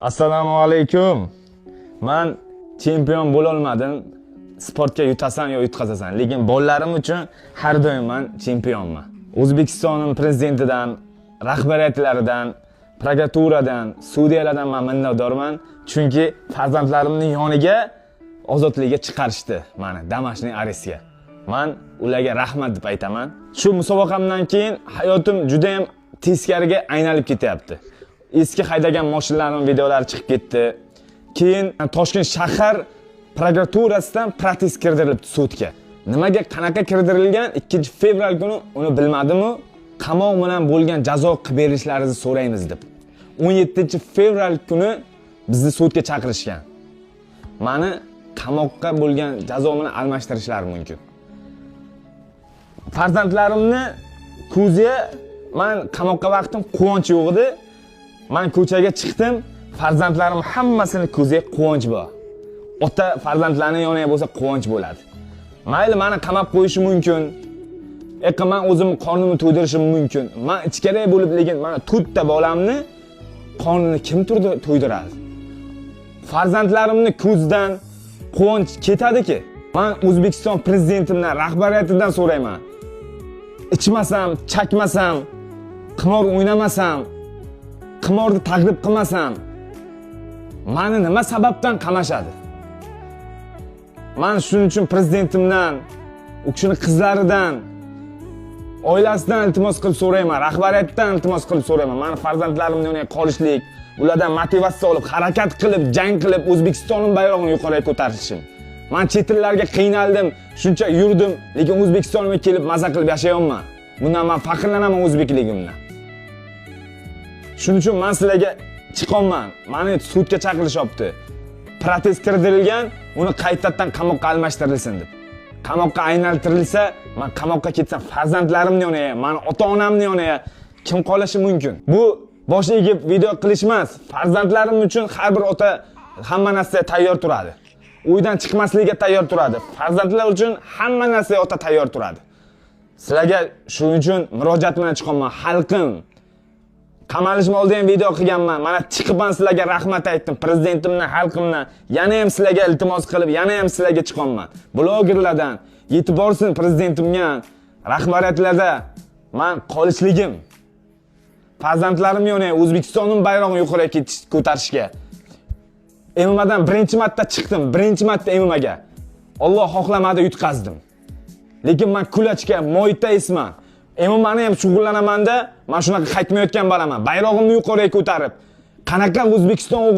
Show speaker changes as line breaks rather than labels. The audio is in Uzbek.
Assalomu alaykum. Man chempion bo'lolmadim. Sportga yutasan yo yutqazasan, lekin bolalarim uchun har doim man chempionman. O'zbekistonning prezidentidan, rahbariyatlaridan, prokuraturadan, sudyalardan man minnatdorman, chunki farzandlarimning yoniga ozodlikka chiqarishdi mani домашний арест ga. Man ularga rahmat deb aytaman. Shu musobaqamdan keyin hayotim juda ham teskariga aylanib ketyapti. Eski haydagan mashinalarim videolari chiqib ketdi. Keyin Toshkent shahar prokuraturasidan protest kirdirilibdi sudga. Nimaga, qanaqa kirdirilgan 2 fevral kuni uni bilmadimu, qamoq bilan bo'lgan jazo qilib berishlaringizni so'raymiz deb. 17 fevral kuni bizni sudga chaqirishgan. Mani qamoqqa bo'lgan jazo bilan almashtirishlari mumkin. Farzandlarimni ko'ziga man qamoqqa vaqtim quvonch yo'q edi. Man ko'chaga chiqdim, farzandlarim hammasini ko'ziga quvonch bor. Ota farzandlarini yoniga bo'lsa quvonch bo'ladi. Mayli, meni qamab qo'yishi mumkin. Eqa man o'zimni qornimni to'ydirishim mumkin. Man ichkari bo'lib, lekin mana to'rtta bolamni qornini kim turdi to'ydiradi? Farzandlarimni ko'zidan quvonch ketadiki. Man O'zbekiston prezidentimdan, rahbariyatidan so'rayman. Ichmasam, chakmasam, qimor o'ynamasam, qimorni targ'ib qilmasam, mani nima sababdan qamashadi? Man shuning uchun prezidentimdan, u kishini qizlaridan, oilasidan iltimos qilib so'rayman, rahbariyatdan iltimos qilib so'rayman. Mani farzandlarimni yoniga qolishlik, ulardan motivatsiya olib, harakat qilib, jang qilib, O'zbekistonning bayrog'ini yuqoriga ko'tarishim. Man chet ellarga qiynaldim, shuncha yurdim, lekin O'zbekistonga kelib maza qilib yashayapman. Bundan man faxrlanaman o'zbekligimdan. Shuning uchun man sizlarga chiqyapman. Mani sudga chaqirishyapti. Protest kirdirilgan, uni qaytadan qamoqqa almashtirilsin deb. Qamoqqa aylantirilsa, man qamoqqa ketsam farzandlarimni yoniga, mani ota-onamni yoniga kim qolishi mumkin? Bu bosh egib video qilish emas. Farzandlarim uchun har bir ota hamma narsaga tayyor turadi. Uydan chiqmaslikka tayyor turadi. Farzandlar uchun hamma narsaga ota tayyor turadi. Sizlarga shuning uchun murojaat bilan chiqyapman. Xalqim, qamalishim oldin ham video qilganman. Mana chiqib ham sizlarga rahmat aytdim. Prezidentimdan, xalqimdan. Yana ham sizlarga iltimos qilib, yana ham sizlarga chiqyapman. Blogerlardan yetib borsin prezidentimga, rahbariyatlarda man qolishligim. Farzandlarim yoniga O'zbekistonning bayrog'ini yuqoriga ko'tarishga. MMAdan birinchi marta chiqdim, birinchi marta MMAga. Alloh xohlamadi, yutqazdim. Lekin man кулачка, muaytaysman. MMAni ham shug'ullanamanda, man shunaqa qaytmayotgan bolaman. Bayrog'imni yuqoriga ko'tarib, qanaqa O'zbekiston